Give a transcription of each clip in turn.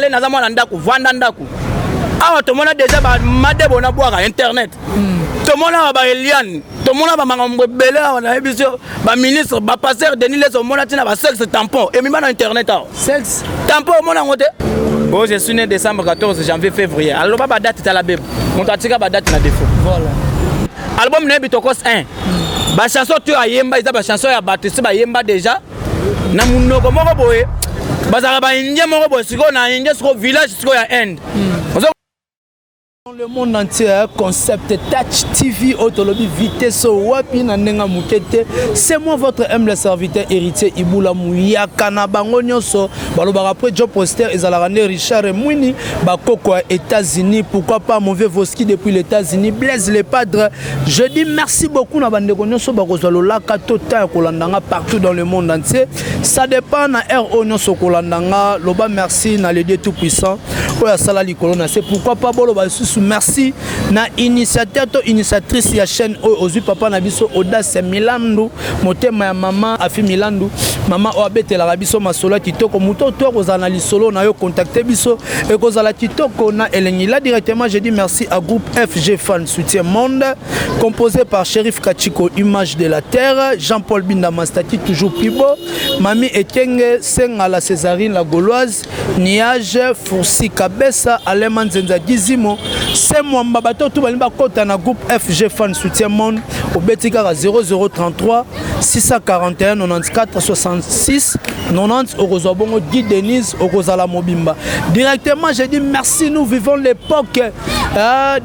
te, naza mwana ndako, vanda ndako. Awa tomona déjà bamadebo na bwaka internet. Tomona awa baeliane, tomona bamakambo ebele awa. Nayebi so baministre, bapasteur Denis Lessie, omona ntina basexe tampon emima na internet awa. Sexe tampon, omona yango te. Oh, je suis né décembre 14, janvier, février. Aloba badate, tala bebo moto atika badate na défaut. Voilà. Album nayebi Tokos 1, bachanson to ayemba eza bachanson ya bato esi bayemba déjà na monoko moko boye, bazalaka baindien moko boye. Sikoyo na Indien, sikoyo village, sikoyo ya Inde. Dans le monde entier, Concept Touch TV, otolobi vitesse wapi na ndenge moke te. C'est moi, votre humble serviteur, Héritier Ibula Muyaka na bango nyonso. Balobaka après Joe Poster ezalaka nde Richard Mwini, bakoko ya États-Unis. Pourquoi pas mauvais Voski depuis les États-Unis, Blaise le Padre. Je dis merci beaucoup na bandeko nyonso bakozwa lolaka to temps ya kolanda nga partout dans le monde entier. Ça dépend na heure oyo nyonso kolanda nga. Loba merci na le Dieu tout puissant oyo asala likolo na se. Pourquoi pas boloba lisusu merci na initiateur to initiatrice ya chaîne oyo ozwi, papa na biso Audace Milandu, motema ya mama Afi Milandu, mama oyo abetelaka biso masolo ya kitoko. Moto oyo to akozala na lisolo na yo, contacte biso, ekozala kitoko na elengi. Là directement, je dis merci à groupe FG Fan Soutien Monde, composé par Shérif Kachiko, image de la terre, Jean-Paul Binda Mastaki, toujours plus beau, Mami Ekenge Sengala, Césarine la Gauloise, Niage Foursi Kabesa, Alema Nzenza Gizimo se mwamba. Bato tu balingi bakɔta na groupe FG Fan Soutien Monde, obeti kaka 0033 641 94 66 90, okozwa bongo Guy Denise, okozala mobimba. Directement, je dis merci. Nous vivons l'époque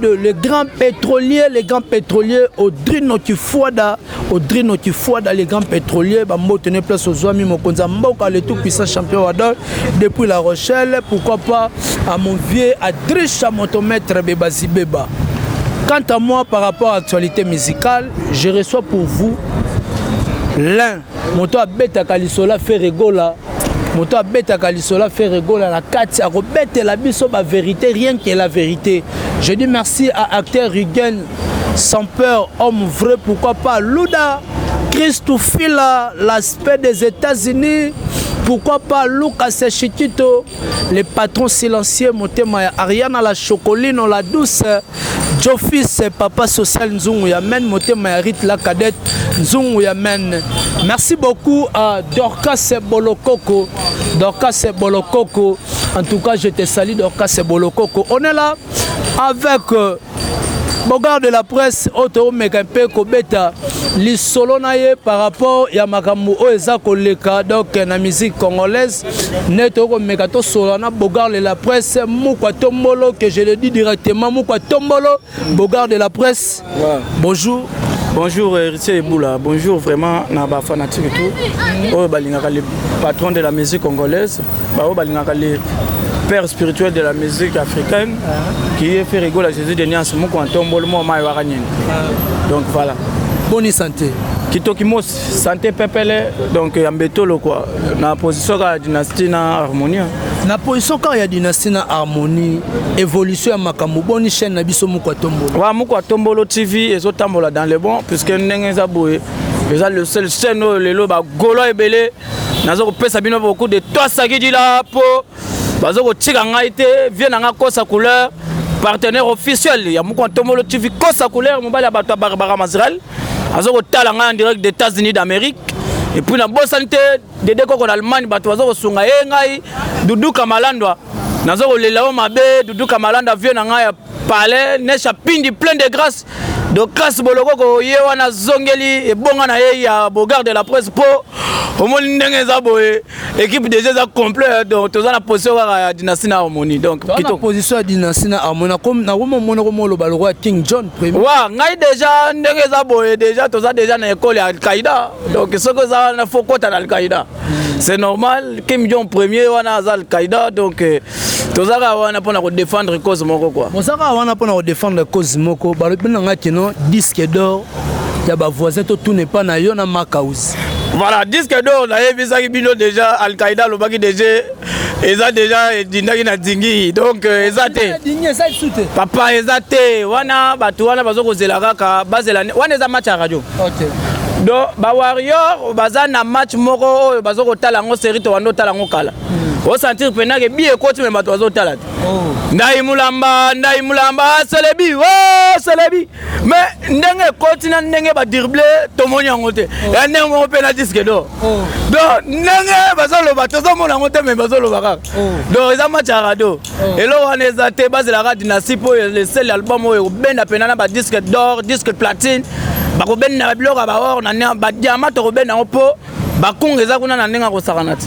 de le grand pétrolier, le grand pétrolier Audrino Kifuada, Audrino Kifuada, le grand pétrolier. Bambote ne place ozwami, mokonzi ya mboka, le tout puissant champion Wadol depuis La Rochelle. Pourquoi pas à mon vieux Adricha Motomètre Bebazi Beba. Quant à moi, par rapport à l'actualité musicale, je reçois pour vous l'un moto abetaka lisolo Ferre Gola, moto abetaka lisolo Ferre Gola na kati, akobetela biso bavérité, rien que la vérité. Je dis merci à acteur Rugen sans peur, homme vrai. Pourquoi pas Luda Christofila, l'aspect des États-Unis. Pourquoi pas Lucas Chiquito, le patron silencieux, motema ya Ariana la Chocolino la douce, Jofis papa social Nzungu ya men, motema ya Rit la cadette Nzungu ya men. Merci beaucoup à Dorcas Bolokoko, Dorcas Bolokoko. En tout cas, je te salue, Dorcas Bolokoko. On est là avec Bogard de la presse oyo toomeka mpe kobeta lisolo na ye par rapport ya makambo oyo eza koleka donc na musique congolaise. Nde tokomeka tosolola na Bogard de la presse, Mukwa Tombolo, que je le dis directement, Mukwa Tombolo, Bogard de la presse. Ouais. Bonjour. Bonjour Héritier Eboula, bonjour vraiment na ba fanatique tout. Oyo balingaka le patron de la musique congolaise, ba oyo balingaka le père spirituel de la musique africaine, qui est Ferre Gola, Jésus de Niance, moko ntombolo mo mai waka nini. Donc voilà. Boni santé? Kitoki mos, santé pepele, donc ya mbetolo quoi. Na position ka dynastie na harmonie. Na position kaka ya dynastie na harmonie, évolution ya makambo boni chaîne na biso Moko Tombolo? Wa Moko Tombolo TV ezotambola dans le bon, puisque ndenge eza boye, eza le seul chaîne oyo lelo bagolo ebele naza kopesa bino beaucoup de toasakidi la mpo baza kotika ngai te. Vie na nga Kosa Couleur, partenaire officiel ya Moko Tombolo TV. Kosa Couleur, mobali ya bato ya Barbara Mazrel, aza kotala ngai en direct des États-Unis d'Amérique. Et puis nabosani te Dede Koko na Allemagne, bato baza kosunga ye ngai. Duduka Malandwa, naza kolela yo mabe. Duduka Malanda, vie na ngai ya palais, Nesha Pindi, plein de grâce, de grâce Bolokoko, ye wana azongeli ebonga na ye ya Bogard de la presse. Mpo omoni ndenge eza boye, équipe déjà eza complet, donc toza na position kaka ya dynastie na harmonie, donc na position ya dynastie na harmonie, nakoma omona koma oloba lokola King John Premier. Wa ngai déjà ndenge eza boye, déjà toza déjà na école ya Alqaïda, donc soki oza wana, faut kota na Alqaïda, c'est normal. Kim John Premier wana aza Alqaïda, donc toza kaka wana mpona kodéfendre cause moko quoi. Boza kaka wana mpona kodéfendre cause moko. Balobi na ngai kino disque d'or ya bavoisin totuna epa na yo na Makausi. Voilà, disque d'or nayebisaki bino déjà, Alqaïda alobaki déjà, eza déjà edindaki na dingi, donc eza te papa, eza te wana. Bato wana baza kozela kaka, bazela wana, eza match ya radio. Donc bawarrior baza na match moko oyo baza kotala yango, série towanda otala yango kala. Osentir mpenza ke bi ekoti, me bato bazotala te. Ndai Mulamba, Ndai Mulamba, selebi o selebi, mais ndenge ekoti na ndenge badribble, tomoni yango te. Ya ndenge moko mpe na disque d'or. Donc ndenge bazoloba, tozomona yango te, mais bazoloba kaka. Donc eza match ya rado. Eloko wana eza te. Bazelaka Dynastie, mpo le seul album oyo ekobenda mpena na badisque d'or, disque platine, bakobenda biloko ya baor na badiamant, tokobenda yango, mpo bakunga eza kuna na ndenge akosakana te.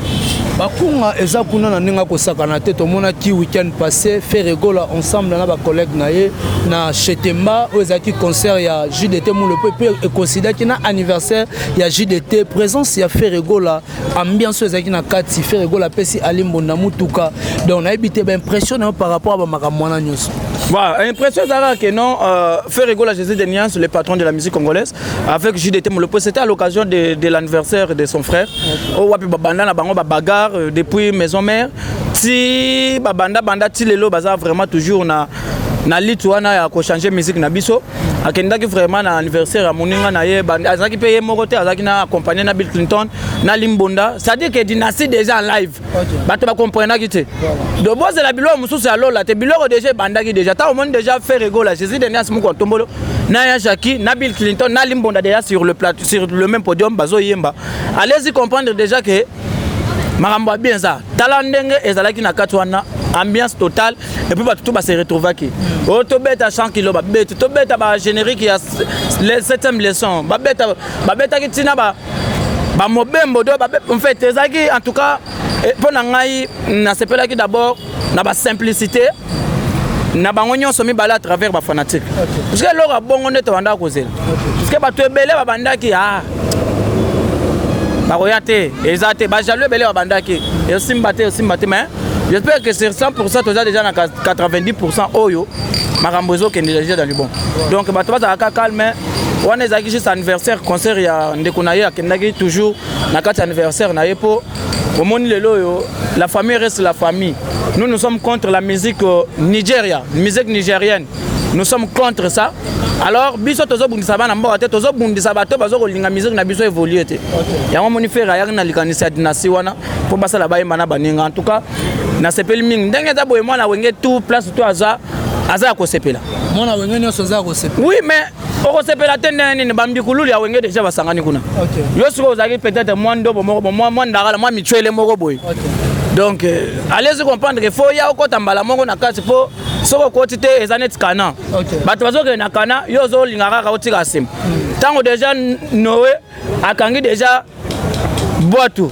Bakunga eza kuna na ndenge akosakana te. Tomonaki week-end passé Ferre Gola ensemble na bacollègue na ye na Chetemba, oyo ezalaki concert ya JDT Mulopo mpe econsidaki na anniversaire ya JDT. Présence ya Ferre Gola, ambiance oyo ezalaki na kati, Ferre Gola apesi Ali Mbonda mutuka. Donc nayebi te baimpression na yo par rapport à bamakambo wana nyonso. Voilà, impression ezalaka que non, Ferre Gola, Jésus de Nuance, le patron de la musique congolaise, avec JDT Mulopo, c'était à l'occasion de l'anniversaire de son frère. Oyo wapi babanda na bango babagarre depuis Maison Mère ti babanda banda ti lelo, baza vraiment toujours na lutte wana ya kochange musique na biso. Akendaki vraiment na anniversaire ya moninga na ye, azalaki mpe ye moko te, azalaki na accompagné na Bill Clinton na Limbonda, c'est-à-dire que Dynastie déjà en live, bato bakomprenaki te. Donc bozela biloko mosusu ya lola te, biloko déjà ebandaki déjà. Ntango omoni déjà Ferre Gola, Jésus de Nuance, moko atombolo na ya Jacki na Bill Clinton na Limbonda déjà sur le plateau, sur le même podium, bazoyemba, allez-y comprendre déjà que makambo ya bien eza. Tala ndenge ezalaki na kati wana, ambiance totale, et puis bato to base retrouvaki. Oyo tobeta 100 kilo, babeti, tobeta bagénérique ya septième leçon, babeta, babetaki ntina bamobembo do. En fait ezalaki, en tout cas mpo na ngai, nasepelaki d'abord na basimplicité na bango nyonso mibale à travers bafanatique, parce que eloko ya bongo nde tobandaka kozela, parce que bato ebele babandaki ah bakoya te, eza te, bajaloux ebele babandaki esimba te, esimba te. Mais j'espère que sur 100, toza déjà na 90 oyo makambo ezokende déjà dans le bon. Donc bato bazalaka calme. Wana ezalaki juste anniversaire, concert ya ndeko na ye. Akendaki toujours na kati ya anniversaire na ye, mpo omoni lelo oyo, la famille reste la famille. Nous, nous sommes contre la musique Nigeria, musique nigérienne, nous sommes contre ça. Alors biso tozobundisa bana mboka te, tozobundisa bato bazokolinga musique na biso évolue te. Yango moni Ferre ayaki na likanisi ya Dynastie wana mpo basala, bayemba na baninga. En tout cas nasepeli mingi ndenge eza boye. Mwana Wenge, tout place to aza, aza ya kosepela. Mwana Wenge nyonso aza ya kosepela. Oui, mais okosepela te ndenge nini? Bambikululu ya Wenge déjà basangani kuna. Yo sikoyo ozalaki peut-être mwa ndobo moko, mwa ndakala, mwa mitswele moko boye. Donc allez-y comprendre que faut ya okɔta mbala moko na kati, mpo soki okoti te, eza neti kana. Bato bazokende na kana, yo ozolinga kaka otika nsima. Ntango déjà Noé akangi déjà bwatu,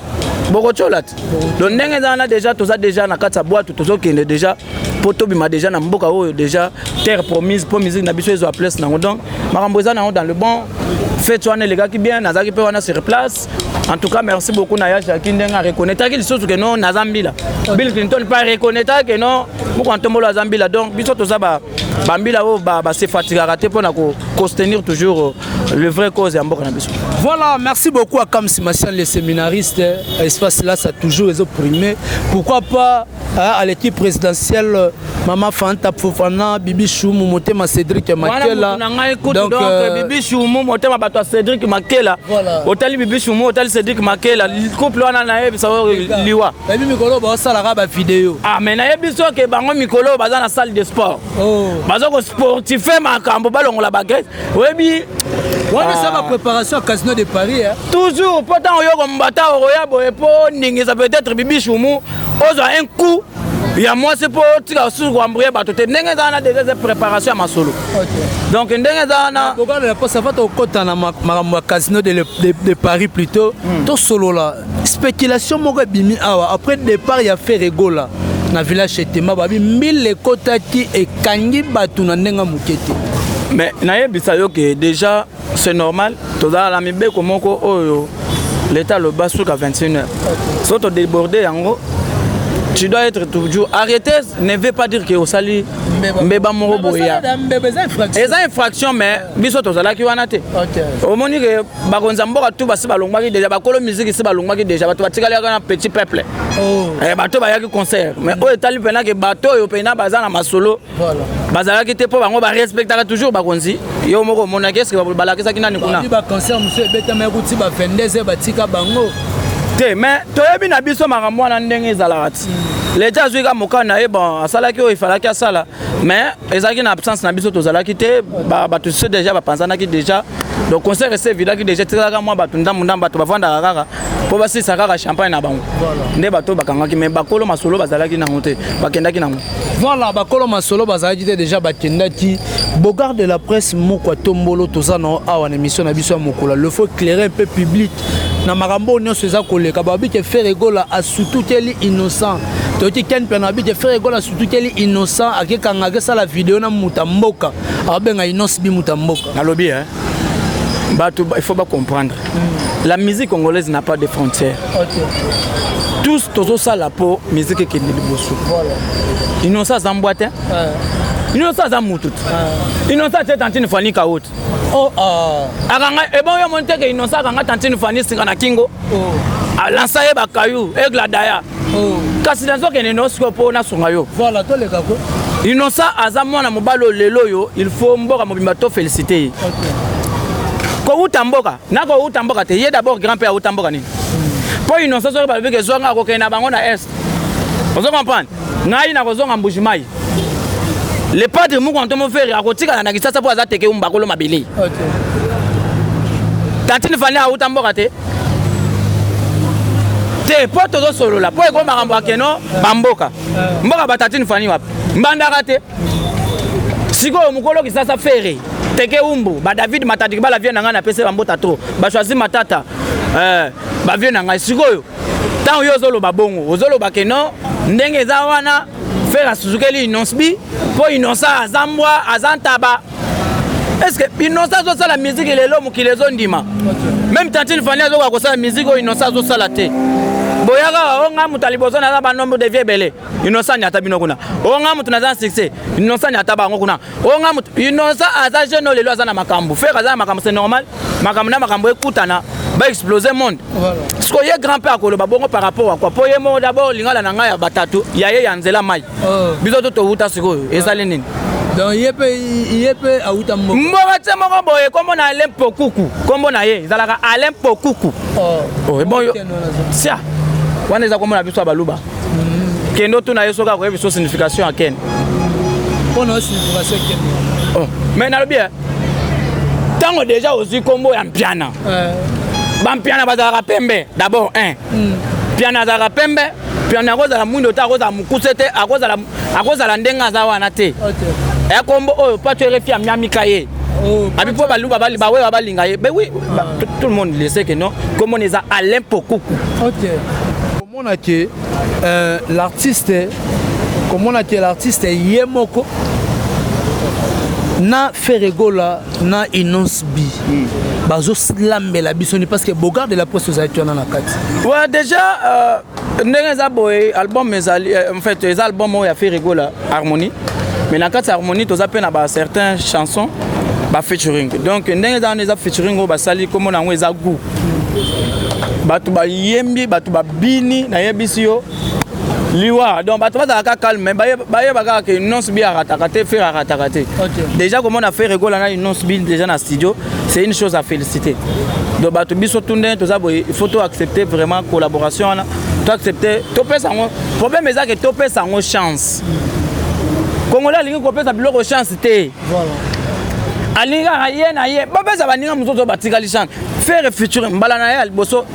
bokotiola te. Donc ndenge eza wana, déjà toza déjà na kati ya bwatu, tozokende déjà mpo tobima déjà na mboka oyo, déjà terre promise, mpo musique na biso ezwa place nango. Donc makambo eza nango dans le bon. Fête wana elekaki bien, nazalaki mpe wana sur place. En tout cas merci beaucoup na ya Jacki, ndenge areconnaîtraki lisusu ke non, naza mbila. Bill Clinton mpe areconnaîtraki ke non, moko Ntombolo aza mbila. Donc biso toza bambila oyo base fatigaka te mpona kosoutenir toujours le vrai cause ya mboka na biso. Voilà, merci beaucoup à Kam Simassian, les séminaristes. Espace là, ça a toujours opprimé. Pourquoi pas, hein, à l'équipe présidentielle, Mama Fanta Fofana, Bibi Choumou, Motema Cédric Makela. Donc, Bibi Choumou, Motema bato ya Cédric Makela. Voilà. Otali Bibi Choumou, otali Cédric Makela. Couple wana nayebisa liwa. Babi mikolo baosalaka ba vidéo. Ah, mais nayebi so ke bango mikolo baza na salle de sport. Oh. Baza ko sportife makambo, balongola bagraisse. Oyebi wana eza bapréparation ya Casino de Paris, hein? Toujours, mpo ntango yo kombata okoya boye mpo oningisa peut-être Bibi Chumu, ozwa un coup ya mwasi mpo otika susu koembrouiller bato te. Ndenge eza wana, déjà eza préparation ya masolo. Donc ndenge eza wana. Bokana na posa fa tokɔta na makambo ya Casino de Paris plutôt. Tosolola spéculation moko ebimi awa après départ ya Ferre Gola na village Etemba. Babi mbila ekɔtaki, ekangi bato na ndenge ya moke te. Mais nayebisa yo ke déjà c'est normal, tozala na mibeko moko oyo l'État aloba suka 21 heures. So todéborde yango, tu dois être toujours arrêté. Ne veut pas dire que osali mbeba moko boye ya mbeba, eza infraction. Eza infraction, mais biso tozalaki wana te. Omoni ke bakonzi ya mboka tu basi balongwaki déjà, bakolo musique si balongwaki déjà, bato batikali kaka na petit peuple. Bato bayaki concert, mais oyo etali mpena ke bato oyo mpena baza na masolo bazalaki te, mpo bango barespectaka toujours bakonzi. Yo moko omonaki, eske balakisaki nani kuna? Babi baconcert mosusu ebetama ekuti ba 22 heures, batika bango. Te, mais toyebi na biso makambo wana ndenge ezalaka ti. Leta azwi ka mokano na ye, bon, asalaki oyo efalaki asala, mais ezalaki na absence na biso, tozalaki te. Bato so déjà bapanzanaki déjà, donc concert ese evidaki déjà, tikalaka mwa bato ndambu ndambu, bato bavandaka kaka mpo basilisa kaka champagne na bango. Nde bato bakangaki, mais bakolo masolo bazalaki nango te, bakendaki nango. Voilà, bakolo masolo bazalaki te, déjà bakendaki. Bogard de la presse moko atombolo, toza na awa na émission na biso ya mokolo. Le faut éclairer un peu public na makambo oyo nyonso eza koleka. Babi ke Ferre Gola asutukeli Innocent. Toyoki Ken mpe na babi ke Ferre Gola asutukeli Innocent, akekanga, akesala video na muta mboka, abenga Innoss'B muta mboka. Nalobi, hein, bato il faut bacomprendre, la musique congolaise n'a pas de frontières. Tous tozosala mpo musique ekende liboso. Innocent aza mbwa te, Innocent aza mutu te. Innocent atie tantine Fani kaot. Oh, ah. Akanga ebon yo moni teke Innocent akanga tantine Fani singa na kingo, alansa ye bakayu aigle daya. Kasi nazokende no sikoyo mpo nasunga yo. Voilà, toleka ko. Innocent aza mwana mobali oyo lelo oyo il faut mboka mobimba to félicité ye. Kowuta mboka na kowuta mboka te, ye d'abord grand père awuta mboka nini? Mpo Innocent soki balobi ke zwanga, akokende na bango na Est. Ozo comprendre ngai nakozonga Mbujimai. Le padre moko antomo Ferre akotikala na Kisasa mpo aza teke umbakolo mabele. Tantine Fani awuta mboka te te, mpo tozosolola mpo eko makambo ya keno bamboka mboka batatine Fani wapi mbandaka te. Sikoyo mokolo Kisasa, Ferre teke umbu, badavid Matadiki bala vie na ngai, napesi bambota trop, bachoisi Matata, bavie na ngai. Sikoyo ntango yo ozoloba bongo, ozoloba ke non, ndenge eza wana Ferre asuzukeli Innoss'B mpo Innocent aza mbwa, aza ntaba. Est ce que Innocent azosala musique lelo mokili ezondima? Même tantine Fani azokoka kosala musique oyo Innocent azosala te. Boyaka o nga moto ya liboso, naza banombre de vie ebele. Innocent ata bino kuna, o nga moto naza na succès. Innocent ata bango kuna, o nga moto. Innocent aza jeune oyo lelo aza na makambo, Ferre aza na makambo, c'est normal makambo na makambo ekutana, baexplose monde. Siko ye grand père akoloba bongo par rapport à quoi? Mpo ye moko d'abord lingala na ngai ya batatu ya ye ya nzela mai. Biso to towuta sikoyo ezali nini? Donc ye mpe awuta mboka. Mboka te moko boye, kombo na Alain Pokuku, kombo na ye ezalaka Alain Pokuku. Oh, ebon yo sia wana eza kombo na biso ya baluba. Kende otuna ye soki akoyebi so signification ya ken. Mpona signification ken. Oh. Mais nalobi ntango déjà ozwi kombo ya Mpiana, bampiana bazalaka pembe d'abord un. Mpiana azalaka pembe, Mpiana akozala mwindo te, akozala mokuse te, akozala ndenge aza wana te. Eya kombo oyo pato erefi amiamika ye abi mpo baluba bawewa balinga ye. Ben oui, tout le monde le sait que non, kombo eza Alain Pokuku. Ok, komona ke l'artiste, komona ke l'artiste ye moko na Ferre Gola na Innoss'B bazolambela biso ni, parce que Bogard de la presse ozalaki wana na kati. Ouais, déjà ndenge eza boye, album ezali, en fait eza album oyo ya Ferre Gola, Harmonie, mais na kati ya Harmonie toza mpe na ba certains chansons ba featuring. Donc ndenge eza wana, eza featuring oyo basali, kombo na yango eza Goût. Bato bayembi, bato babini, nayebisi yo liwa. Donc bato bazalaka calme, bayeba kaka ke Innoss'B arataka te, Ferre arataka te. Déjà komona Ferre Gola na Innoss'B déjà na studio, c'est une chose à féliciter. Donc bato biso tu ndenge toza boye, il faut to accepter vraiment collaboration wana, to accepter, topesa yango. Problème eza ke topesa yango chance. Congolais alingi kopesa biloko chance te, alingi kaka ye na ye. Bapesa baninga mosusu oyo batikali chance. Ferre futur mbala na ye ya liboso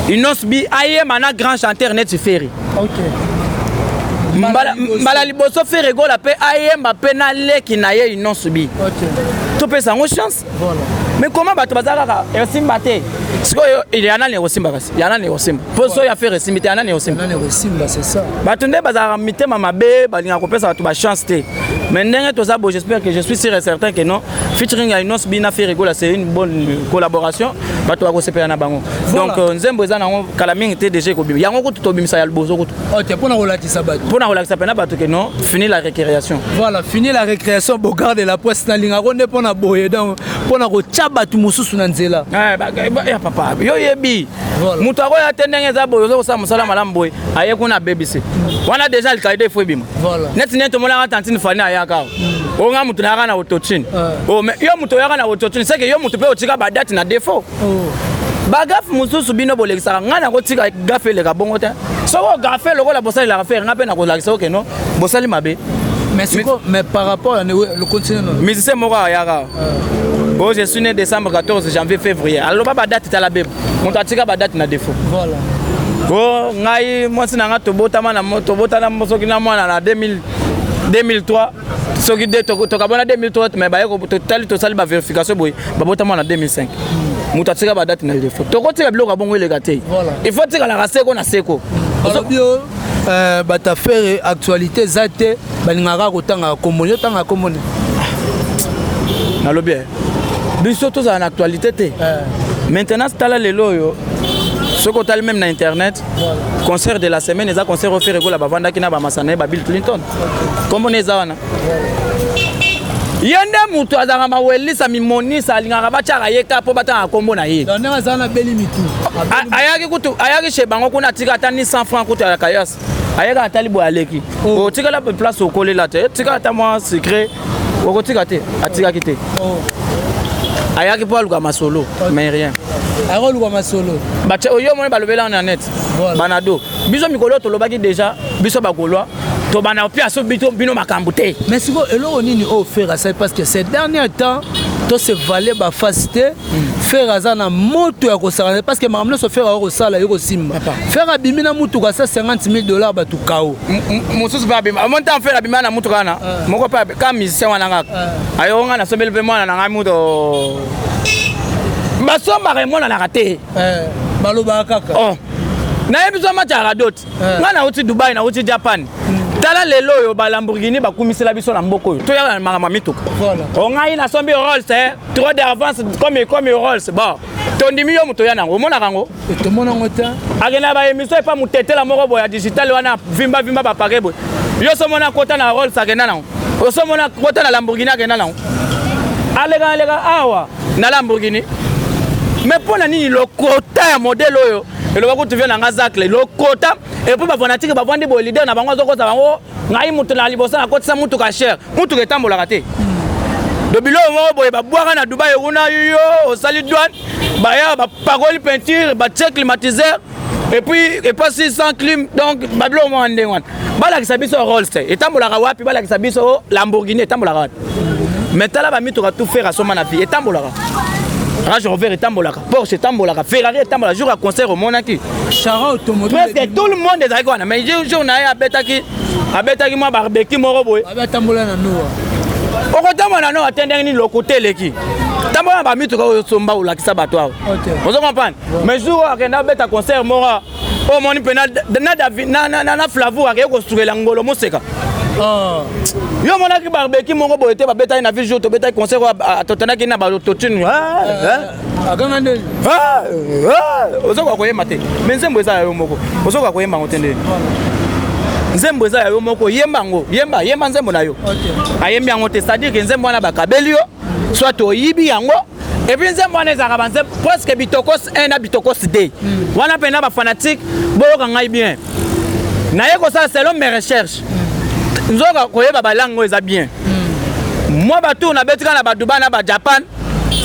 Innoss'B ayemba na grand chanteur neti Ferre. Mbala liboso Ferre Gola mpe ayemba mpe na leki na ye Innoss'B. Topesa yango chance. Mais comment bato baza kaka esimba te? Sikoyo ya nani ekosimba? Kasi ya nani ekosimba? Mpo so ya Ferre esimbi te, ya nani ekosimba? Bato nde bazalaka mitema mabe, balingaka kopesa bato bachance te. Mais ndenge toza boye, j'espère que, je suis sûr et certain que non, featuring ya Innoss'B na Ferre Gola, c'est une bonne collaboration, bato bakosepela na bango. Donc nzembo eza nango kala mingi te, déjà ekobima yango kutu, tobimisa ya liboso kutu. Ok, mpona kolakisa bato. Mpona kolakisa mpena bato ke non, fini la récréation. Voilà, fini la récréation. Bogard de la presse, nalingako nde mpona boye, donc mpona kotya bato mosusu na nzela. Ya papa, yo yebi moto akoya te. Ndenge eza boye, oza kosala mosala malamu boye, aye kuna abebisi wana déjà alkaïda efo ebima. Neti nde tomonaka tantine Fani ayaka awa, onga moto nayaka na autotune. Oh, mais yo moto oyaka na autotune, c'est que yo moto mpe otika badate na défaut. Bagaffe mosusu bino bolekisaka, ngai nakotika gaffe eleka bongo te. Soki ogaffe lokola bosalelaka Ferre, ngai mpe nakolakisa okeno bosali mabe. Mais siko, mais par rapport à le continue non. Musicien moko ayaka: "Oh, je suis né décembre 14, janvier, février." Aloba badate, tala bebo, moto atika badate na défaut. Voilà. O ngai mwasi na ngai tobotama na tobotana soki na mwana na 2000, 2003, soki de tokabona 2003, mais baye totali, tosali bavérification boye, babotama na 2005. Moto atika badate na défaut. Tokotika biloko ya bongo eleka te. Il faut tikalaka seko na seko. Balobi o bato a Ferre, actualité eza te, balingaka kotangaka kombo. Yo otangaka kombo nde. Nalobi biso tozala na actualité te. Maintenant tala lelo oyo, soki otali même na internet, concert de la semaine eza concert oyo Ferre Gola bavandaki na bamasana ye, ba Bill Clinton. Kombo na eza wana. Ye nde moto azalaka mawelisa mimonisa, alingaka batiaka ye ka mpo batangaka kombo na ye. Donc ndenge azala na beli mitu. Ayaki kutu, ayaki chez bango kuna, atika ata ni 100 franc kutu ya kayas. Ayaka, atali boye, aleki. Otikala place okolela te, tika ata mwa secret, okotika te. Atikaki te. Ayaki mpo aluka masolo, mais rien. Akoluka masolo. Batia oyo moni balobela na net. Banado biso mikolo oyo tolobaki déjà, biso bagaulois tobanda mpe aso bino makambo te. Mais sikoyo eloko nini oyo Ferre asali? Parce que ces derniers temps tose vale bafase te. Ferre aza na moto ya kosaka, parce que makambo nyonso Ferre akosala ye kosimba. Ferre abimi na mutuka sa 50 000 $, bato kao. Mosusu mpe abima, omoni ntango Ferre abima na mutuka wana moko mpe ka musicien wana kaka ayoko ngai nasombeli mpe mwana na ngai muto. Basombaka, emonanaka te. Balobaka kaka. Oh. Nayebi so match ya radio ti. Ngai nauti Dubai, nauti Japan. Tala lelo oyo balamborghini bakumisela biso na mboka oyo, toyaka na makambo ya mituka. O ngai nasombi Rolls, trop d'avance comme Rolls. Bon, tondimi yo moto oya nango, omonaka yango. Tomona yango te. Akenda baémission epa motetela moko boye ya digital wana, vimba vimba bapake boye. Yo so mona kota na Rolls akenda nango, osomona kota na Lamborghini akenda nango, aleka aleka awa na Lamborghini. Mais mpo na nini lokota ya modèle oyo eloba kutu vie na nga zacle lokota? Et puis bafanatiques bavandi boye, leader na bango azokosa bango: "Ngai moto na liboso nakotisa mutuka cher." Mutuka etambolaka te. Do biloko moko boye babwaka na Dubai kuna, yo osali douane, baya bapakoli peinture, batie climatiseur et puis epasi sans clim. Donc babiloko moko ndenge wana, balakisa biso Rolls etambolaka wapi, balakisa biso Lamborghini etambolaka wapi. Mais tala bamituka tout Ferre asomba na vie etambolaka: Range Rover etambolaka, Porsche etambolaka, Ferrari etambolaka. Jour ya concert omonaki chara automobile. Presque tout le monde ezalaki wana. Mais jour na ye abetaki mwa barbecue moko boye. Atambola na noa. Okotambola na noa te ndenge nini? Lokuta eleki. Tambola na bamituka oyo osomba, olakisa bato awa. Ozo comprendre? Mais jour oyo akenda abeta concert moko oyo, omoni mpe na Flavour akeye kosukela ngolo moseka. Yo omonaki barbecue moko boye te babetaki na vie. Jour tobetaki concert oyo, totandaki na batotune. Akanga ndeni. Ozokoka koyemba te, mais nzembo eza ya yo moko, ozokoka koyemba yango te. Ndeni nzembo eza ya yo moko, yemba yango, yemba, yemba nzembo na yo. Ayembi yango te, c'est-à-dire que nzembo wana bakabeli yo, soit oyibi yango. Et puis nzembo wana ezalaka banzembo presque bitokos 1 na bitokos 2 wana mpena. Bafanatique, boyoka ngai bien, naye kosala selon mes recherches. Nzoka koyeba balangue oyo eza bien. Mwa batour nabetika na badubai na bajapan,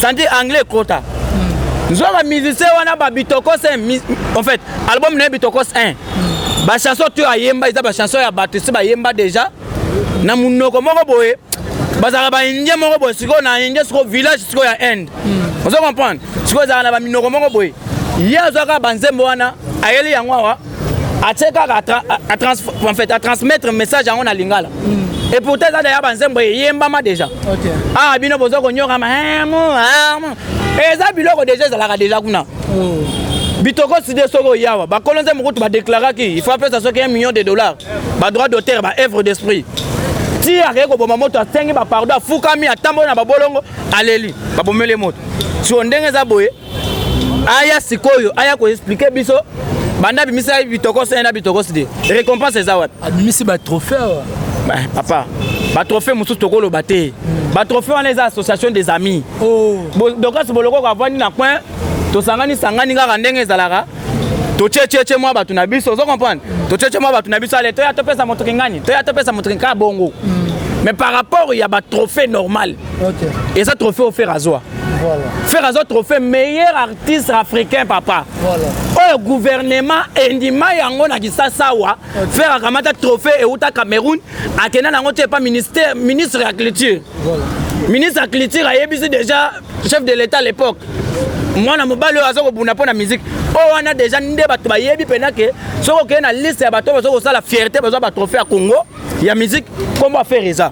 santi anglais ekota. Nzoka musicien wana babitokos 1, en fait album na ye bitokos 1, bachanson to ayemba eza bachanson ya bato esi bayemba déjà na monoko moko boye. Bazalaka baindien moko boye sikoyo na Indien, sikoyo village sikoyo ya Inde, ozo comprendre? Sikoyo ezalaka na baminoko moko boye. Ye azwaka banzembo wana, ayeli yango awa, atie kaka en fait atransmettre message yango na lingala. Et pourtant eza deya banzembo eyembama déjà. Ah, bino boza konyokama, eza biloko déjà ezalaka déjà kuna. Bitoko side soki oyawa bakolo nzembo kutu badéclaraki il faut apesa soki 1 million de dollars, badroit d'auteur, baœuvre d'esprit. Ti akei koboma moto, asengi bapardon, afukami, atamboli na babolongo, aleli, babomeli moto. Siko ndenge eza boye, aya sikoyo aya koexpliquer biso banda abimisa bitokos 1 na bitokos 2, récompense eza wapi? Abimisi batrophée awa. Papa, batrophée mosusu tokoloba te. Batrophée wana eza association des amis. Dokas Bolokoko avandi na coin, tosangani sangani kaka ndenge ezalaka, totietietie mwa bato na biso, ozo comprendre? Totietie mwa bato na biso, ale toya topesa moto kingani, toya topesa moto kaka bongo. Mais par rapport ya batrophée normal, eza trophée oyo Ferre azwa. Voilà. Ferre azwa trophée meilleur artiste africain, papa. Voilà. Oyo gouvernement endima yango na Kisasa awa. Ferre akamata trophée euta Cameroun, akenda nango te epa ministère, ministre ya culture. Voilà. Ministre ya culture ayebisi déjà chef de l'État à l'époque, mwana mobali oyo aza kobunda mpo na musique oyo wana. Déjà nde bato bayebi mpena ke soki okei na liste ya bato oyo baza kosala fierté, bazwa batrophée ya Congo ya musique, nkombo affaire eza.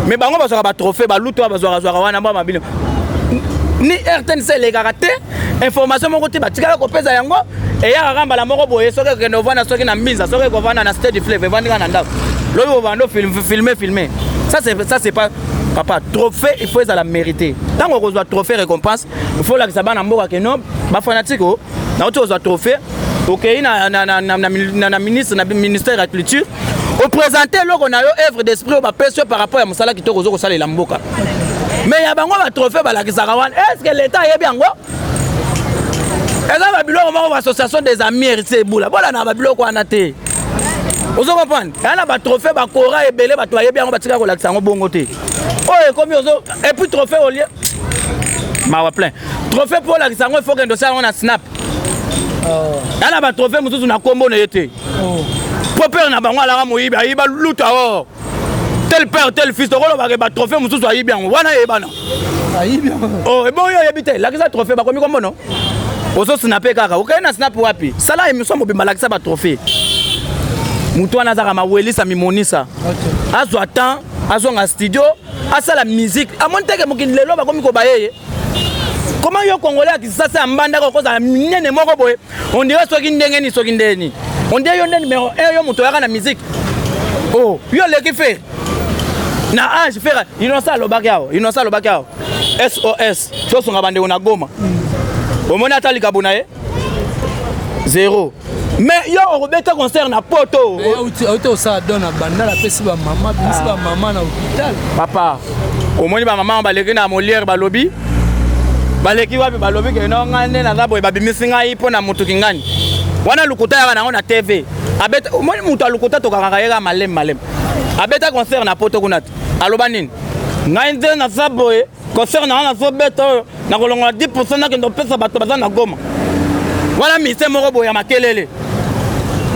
Mais bango bazwaka batrophée, balutu oyo bazwakazwaka wana mwa mabino ni RTNC elekaka te, information moko te batikala kopesa yango. Eyakaka mbala moko boye, soki ekende ovanda soki na Mbinza, soki ekovanda na Stade Fleuve, evandi kaka na ndako, lobi obanda filme filme. Ça, c'est pas, papa. Trophée, il faut ezala mérité. Ntango okozwa trophée, récompense, il faut olakisa bana mboka ke no bafanatike o nauti kozwa trophée. Okei na ministre, na ministère ya culture, oprésente eloko na yo, œuvre d'esprit oyo bapesi yo par rapport ya mosala kitoko ozo kosalela mboka. Mais ya bango batrophée balakisaka wana, est ce que l'État ayebi yango? Eza babiloko moko, baassociation des amis Héritier Ebula bolana babiloko wana te. Ozo comprendre? Eya na batrophée, bakora ebele, bato bayebi yango, batika kolakisa yango bongo te. Oyo ekomi ozo, et puis trophée olie mawa plein. Trophée mpo olakisa yango, il faut kende osala yango na snap. Ya na batrophée mosusu na nkombo na ye te. Po père na bango alaka moyibi, ayiba luta or, tel père tel fils. Tokolobaka batrophée mosusu ayibi yango wana, eyebana. Ayibi yango. Oh, ebongo yo oyebi te? Lakisa trophée, bakomi kombono, ozosnape kaka. Okei na snap wapi? Sala émission mobimba, lakisa batrophée. Motu wana azaka mawelisa mimonisa. Azwa temps, azonga studio, asala musique. Amoni teke mokili lelo bakomi kobaye ye. Comment yo Congolais ya Kisasa, ya Mbandaka, okozala minene moko boye, on dirait soki ndenge nini, soki ndenge nini, on dirait yo nde numéro 1, yo moto oyaka na musique? Oh, yo oleki Ferre na âge. Ferre, Innocent alobaki awa, Innocent alobaki awa, SOS tosonga bandeko na Goma. Omoni ata likabo na ye zéro. Mais yo okobeta concert na Poto. Auti osala don na Bandala, apesi bamama, bimisi bamama na hôpital. Papa, omoni bamama baleki na Molière, balobi baleki wapi, balobi ke no ngai nde naza boye, babimisi ngai mpo na motuki ngani wana. Lukuta yaka nango na TV abeta. Omoni moto alukuta, tokakaka ye kaka maleme maleme. Abeta concert na Poto kuna te, aloba nini? Ngai nde naza boye, concert na nga nazobeta oyo, nakolongola 10, nakende kopesa bato baza na Goma wana. Mise moko boye ya makelele.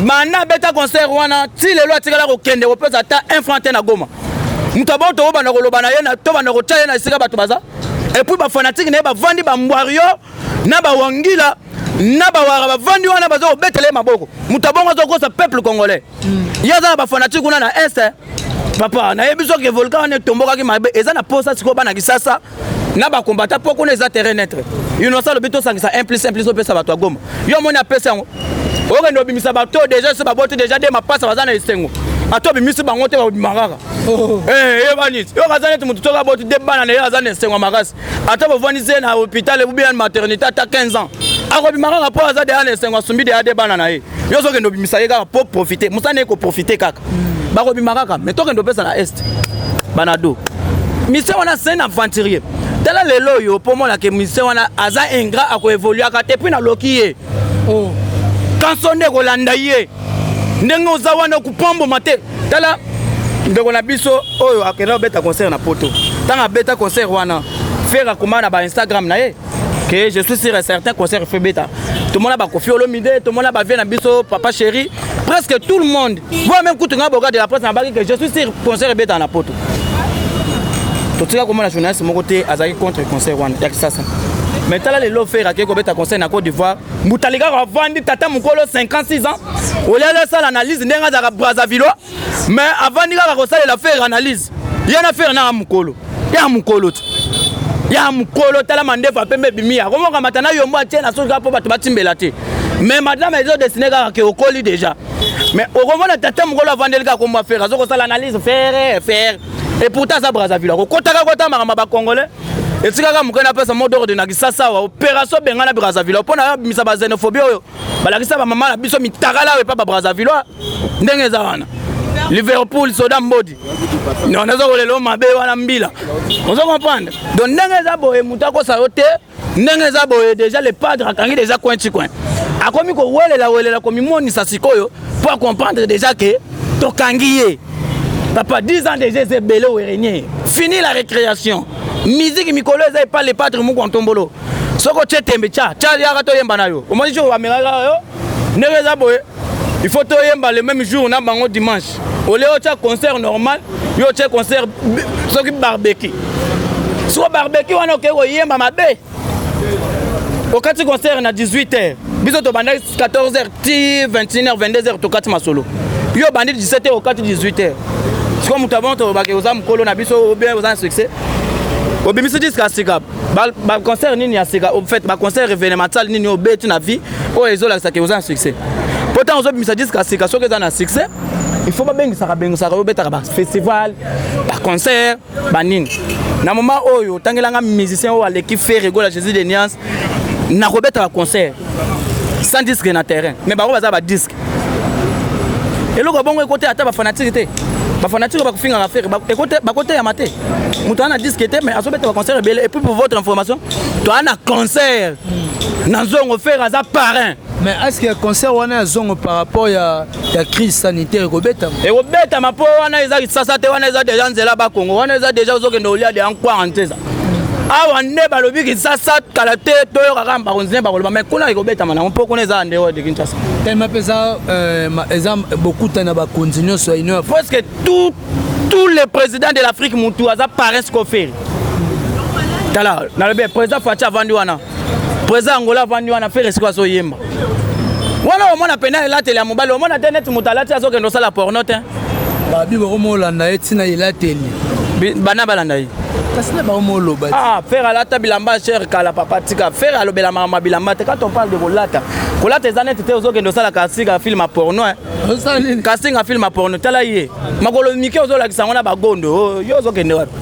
Banda abeta concert wana ti lelo, atikala kokende kopesa ata 1 franc te na Goma. Moto abo tobanda koloba na ye, tobanda kotya ye na esika bato baza. Et puis bafanatike na ye bavandi, bambwario na bawangila na bawara bavandi wana, baza kobetela ye maboko. Moto abongo azokosa peuple congolais. Ye aza na bafanatike kuna na Est. Papa, nayebi soki volcan wana etombokaki mabe, eza na posa sikoyo bana Kisasa na bakombata, mpo kuna eza terrain neutre. Innocent alobi tosangisa 1 plus 1 plus, opesa bato ya Goma. Yo omoni apesa yango, okende obimisa bato déjà so baboti déjà de mapasa, baza na esengo. Ata obimisi bango te, babima kaka. Eyebani yo kaza neti motu soki aboti de bana na ye, aza na esengo ya makasi. Ata bovandisi ye na hôpital ou bien maternité ata 15 ans, akobima kaka mpo aza deya na esengo, asumbi deya de bana na ye. Yo ozokende obimisa ye kaka mpo profite, mosala na ye koprofite kaka, bakobima kaka. Mais tokende opesa na Est banado. Mission wana, c'est un aventurier. Tala lelo oyo, mpo monake mission wana aza ingrat, akoévoluaka te. Puis naloki ye. Kanso nde kolanda ye ndenge oza wana, okupamboma te. Tala ndeko na biso oyo akenda kobeta concert na Poto. Ntango abeta concert wana, Ferre akoma na bainstagram na ye que je suis sûr et certain, concert fe beta. Tomona bakofi Olomide, tomona bavie na biso papa chéri, presque tout le monde, voire même kutu nga boga de la presse nabaki que je suis sûr, concert ebeta na Poto. Totika komona journaliste moko te azalaki contre concert wana ya Kisasa. Mais tala lelo, Ferre akei kobeta concert na Côte d'Ivoire, mbutali kaka avandi, tata mokolo 56 ans, olia asala analyse ndenge azalaka Brazzavillois, mais avandi kaka kosalela Ferre analyse. Ye na Ferre nanga mokolo ya mokolo te, ya mokolo. Tala mandefu apembe ebimi, akomokamata na yombo atie na soki mpo bato batimbela te. Mais madame, ezodesine kaka ke okoli déjà. Mais okomona tata mokolo avandeli kaka kombo Ferre, azokosala analyse Ferre, Ferre, et pourtant aza Brazzaville. Akokotaka kota makambo ya bacongolais etikaka moke. Napesa mot d'ordre na Kisasa awa: opération bengana Brazzaville, mpo na bimisa baxénophobie oyo balakisa bamama na biso mitakala oyo epa babrazzavillois. Ndenge eza wana, Liverpool soda mbodi non, naza kolela mabe wana mbila. Ozo comprendre? Donc ndenge eza boye, moto akosa yo te. Ndenge eza boye, déjà le padre akangi déjà coin ti coin, akomi kowelela welela, komimonisa sikoyo mpo acomprendre déjà ke tokangi ye. Papa, 10 ans déjà eza ebele orégner, fini la récréation. Musique mikolo eza epa le padre moko ntombolo. Soko tie tembe tcha, tcha yaka toyemba na yo. Omoni jour bamelaka yo ndenge eza boye. Il faut toyemba le même jour na bango dimanche. Au lieu otia concert normal, yo otie concert soki barbecue. Soko barbecue wana okei koyemba mabe. Okati concert na 18h. Biso tobandaki 14h ti 21h, 22h tokati masolo. Yo obandi 17h okati 18h. Sikoyo moto abongo tolobaki oza mokolo na biso ou bien oza na succès. Obimisi disque ya sika. Ba concert nini ya sika au fait ba concert événementiel nini obeti na vie oyo ezolakisa ke oza na succès. Po ntango ozobimisa disque ya sika soki eza na succès, il faut babengisaka bengisaka yo obetaka ba festival, ba concert, banini. Na moment oyo otangelanga musicien oyo aleki Ferre Gola Jésus de Nuance nakobeta ba concert sans disque na terrain, mais bango baza ba disque. Eloko bongo ekote ata ba fanatique te. Ba fanatique bakofingaka Ferre ekote bakoteyama te. Moto aza na disque te mais azobeta ba concert ebele. Et puis pour votre information, toza na concert na Zongo, Ferre aza parrain. Mais est-ce que concert wana ya Zongo par rapport ya crise sanitaire ekobetama? Ekobetama mpo wana eza Kisasa te, wana eza deja nzela Bakongo, wana eza deja ozokende kolia deja nkwanga nteza. Awa nde balobi Kisasa kala te, toyokaka bakonzi bakoloba, mais kuna ekobetama nango mpo kuna eza en dehors de Kinshasa. Tellement mpe eza bokutana na bakonzi nyonso ya Union. Presque tous les présidents de l'Afrique mutu aza parrain siko Ferre. Tala, nalobi président Fatshi avandi wana, président Angola avandi wana, Ferre siko azoyemba wana. Omona pena elateli ya mobali, omona te neti moto alati azokende osala porno te. Babi bakomolanda ye ntina elateli. Bana balanda ye. Kasi nde bakomoloba. Ah, Ferre alata bilamba cher kala. Papa, tika Ferre alobela makambo ya bilamba te. Quand on parle de kolata, kolata eza neti te ozokende osala casting ya film ya porno. Osala nini? Casting ya film ya porno. Tala ye makolo mike ozolakisa yango na bagondo. Yo ozokende wapi?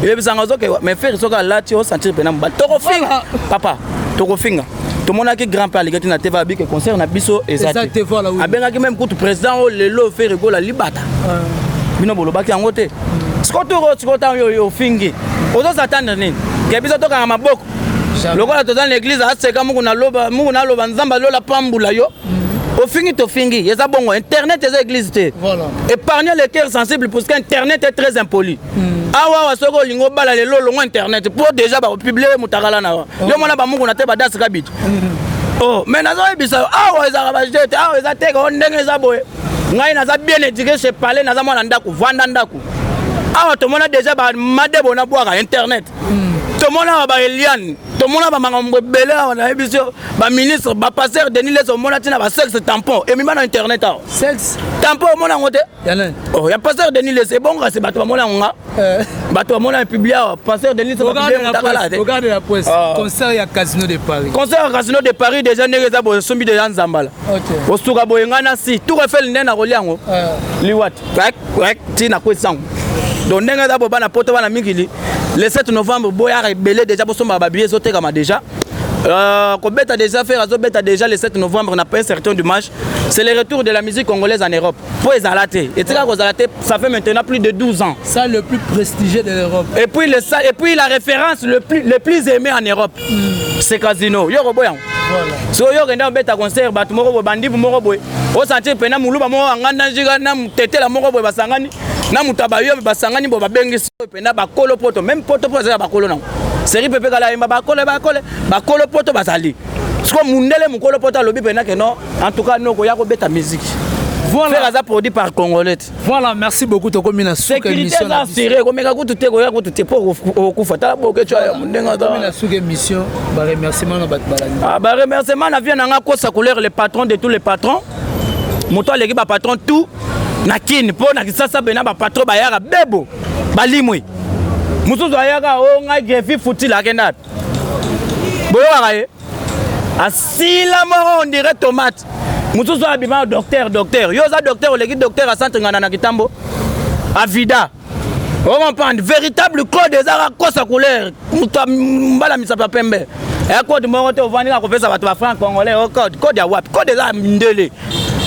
Oyebisanga ozokende, mais Ferre soki alati osentir pena mobali. Tokofinga papa, tokofinga. Tomonaki grand père alekaki na TV abike concert na biso eza te. Abengaki même kutu président oyo lelo Ferre Gola libata. Bino bolobaki yango te. Sikoyo toko sikoyo ntango yo ofingi, ozosatendre nini? Ke biso tokanga maboko lokola toza na église aseka muku naloba muku naloba Nzambe alola pambula yo. Ofingi, tofingi, eza bongo. Internet eza église te. Épargne le cœur sensible parce que internet est très impoli. Awa awa soki olingi obala lelo, olongwa internet mpo déjà bakopublier motakala na yo. Mona bamuku na te badasi kabiti. Oh, mais nazoyebisa yo, awa ezalaka baje te, awa eza teka o ndenge eza boye. Ngai naza bien éduqué chez palais, naza mwana ndako, vanda ndako. Awa tomona déjà bamadebo na bwaka internet, tomona awa baeliane, tomona bamakambo ebele awa. Nayebi so baministre, bapasteur Denis Lessie, omona ntina basexe tampon emima na internet awa. Sexe tampon omona yango te? Ya nani? Oh, ya pasteur Denis Lessie. Ebongo kasi bato bamona yango nga, bato bamona publie awa pasteur Denis Lessie bapublie. Regarde la presse. Concert ya Casino de Paris. Concert ya Casino de Paris déjà ndenge eza boye, osombi déjà nzambala, osuka boye. Ngai na si Tour Eiffel nde nakolia yango liwat ti nakwesi yango. Donc ndenge eza boye, bana poto, bana mikili, le 7 novembre boyaka ebele. Déjà bosombaka babillet, ezotekama déjà. Kobeta déjà, Ferre azobeta déjà le 7 novembre na un certain dimanche. C'est le retour de la musique congolaise en Europe po ezala te, etika kozala te. Ça fait maintenant plus de 12 ans. Ça le plus prestigieux de l'Europe. Et puis la référence le plus aimé en Europe, c'est Casino. Yo koboya yango? So yo okenda obeta concert, bato moko boye, bandibu moko boye, osentir mpena moluba moko anganda njika na tetela moko boye basangani na moto abayobe basangani boye, babengisi mpena bakolo poto. Même poto mpo azali bakolo nango seri pepe kala yemba bakolo bakolo bakolo poto bazali. Siko mundele mokolo poto alobi mpena ke non, en tout cas noko ya kobeta musique. Voilà. Aza produit par congolais. Voilà, merci beaucoup. Tokomi na suka sécurité émission eza na biso. Assuré komeka kutu te, koya kutu te mpo okufa. Tala boke tyo ya ndenge. Tokomi na suka émission. Ba remerciement na bato balandi. Ah, ba remerciement na vie na nga, kosa couleur, le patron de tous les patrons, moto aleki bapatron tout na Kini mpo na Kisasa pena bapatron bayaka bebo balimwe. Mosusu ayaka o ngai grefi futile akenda boyokaka ye asila moko, on dirait tomate. Mosusu abima docteur, docteur. Yo oza docteur, oleki docteur acentre ngana na kitambo avida. Ocomprendre véritable code ezaka kosa couleur, moto mbala misato ya pembe eya code moko te. Ovandi kaka kopesa bato bafranc congolais o code. Code ya wapi? Code eza ya mindele.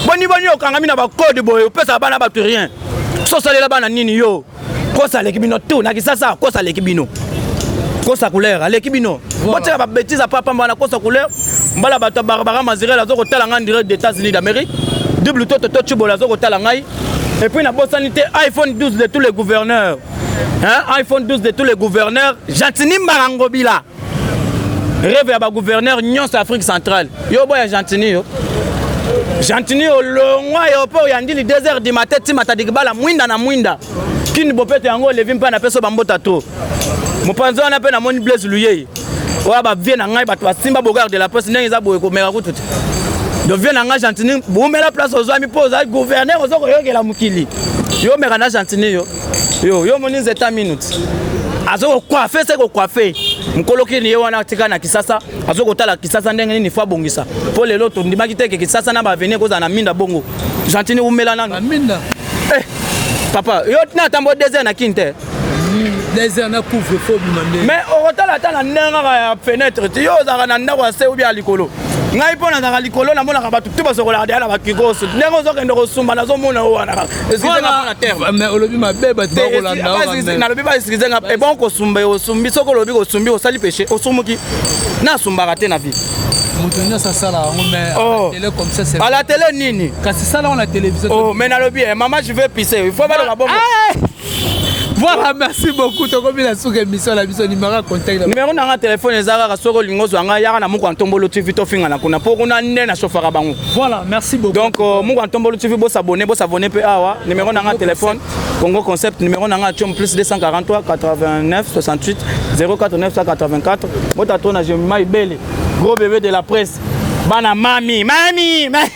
Boni boni okangami na bacode boye, opesaka bana bato rien. So osalela bana nini? Yo kosa aleki bino tout na Kisasa. Kosa aleki bino, kosa couleur aleki bino. Botika babêtises apapamba wana. Kosa couleur mbala bato ya Barbara Mazirel aza kotala ngai direct des États-Unis d'Amérique. Double toto to Cibola aza kotala ngai. Et puis nabosani te iPhone 12 de tous les gouverneurs. Hein? iPhone 12 de tous les gouverneurs, Gentiny Marangobila. Rêve ya ba gouverneur nyonso Afrique centrale. Yo boya Gentiny yo. Gentiny olongwa aéroport ya Ndili 2 heures du matin ti Matadi Kibala mwinda na mwinda. Kini bopeto yango levi mpe na peso bambota to. Mopanzi wana mpe namoni Blaise Luyei. Oya ba vie na ngai bato basimba Bogard de la presse ndenge eza boye komeka kutu te. Donc vie na ngai Gentiny boumela place ozwami mpo ozali gouverneur ozo koyokela mokili. Yo meka na Gentiny yo. Yo yo moni nzeta minute. Azo ko coiffer se ko coiffer. Mokolo kini ye wana atika na Kisasa azo kotala Kisasa ndenge nini fo abongisa. Mpo lelo tondimaki te ke Kisasa na ba avenir kozala na minda bongo. Gentiny umela nano. Minda. Eh, papa, yo na tambo désert na kin te. Désert na couvre feu bima nde. Mais okotala ata na ndenge kaka ya fenêtre ti yo ozalaka na ndako ya se ou bien ya likolo. Ngai mpo nazalaka likolo namonaka bato tu basokolaka deya na bakikoso ndenge ozokende kosumba nazomona yo wana kaka. Excusez nga mpo na terme. Mais olobi mabe bato bakolanda. Nalobi ba excusez nga e bon kosumba osumbi soki olobi kosumbi osali péché osumuki. Nasumbaka te na vie. Moto nyonso asala yango mais oh. à la télé comme ça c'est à la télé nini kasi sala yango na télévision. Oh mais nalobi eh, maman je vais pisser il faut baloba bongo. Ah! Voilà, merci beaucoup. Tokomi na suka émission na biso numéro ya contact. Numéro na nga téléphone eza kaka soki olingi ozwa nga yaka na Mukwa Ntombolo TV tofinga na kuna mpo kuna nde na chauffaka bango. Voilà, merci beaucoup. Donc Mukwa Ntombolo TV bo s'abonner, bo s'abonner pe awa. Numéro na nga téléphone Congo Concept, numéro na nga Chom plus 243 89 68 04 984. Bota to na Jemima Ibele, gros bébé de la presse. Bana mami, mami, mami.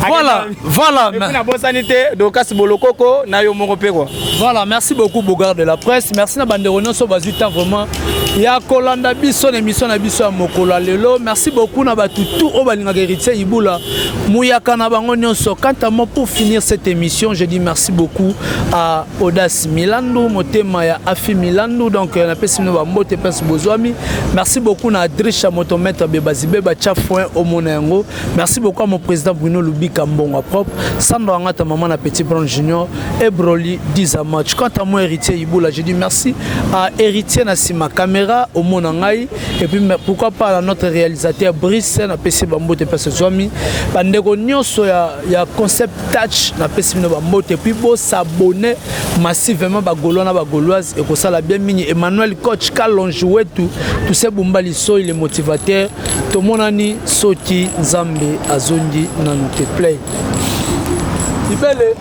Voilà, voilà. Et puis na bosani te Dokas Bolokoko na yo moko pe quoi. Voilà, merci beaucoup Bogard de la presse. Merci na bandeko nyonso bazwi temps vraiment ya kolanda biso na émission na biso ya mokolo ya lelo. Merci beaucoup na bato tout oyo balingaka Héritier Ibula muyaka na bango nyonso. Quant à moi, pour finir cette émission, je dis merci beaucoup à Audace Milandu, motema ya Afi Milandu. Donc napesi bino bambote place bozwami. Merci beaucoup na Adrisha motomètre Bebazibe batia foin omona yango. Merci beaucoup à mon président Bruno Lubika Mbongo propre, Sandra Angata maman na Petit Brown Junior et Broly Dizamach. Quant à moi Héritier Ibula, je dis merci à Héritier Nassima caméra au Monangai et puis pourquoi pas à notre réalisateur Brice na PC Bambote place Zwami. Bandeko nyonso ya Concept Touch na PC bino Bambote et puis bo s'abonner massivement ba Gaulois na ba Gauloises et kosala bien mingi. Emmanuel Coach Kalonji wetu, tout ce Bumba Lisoy le motivateur. Tomonani soki Nzambe azongi nanu te play. Ibele.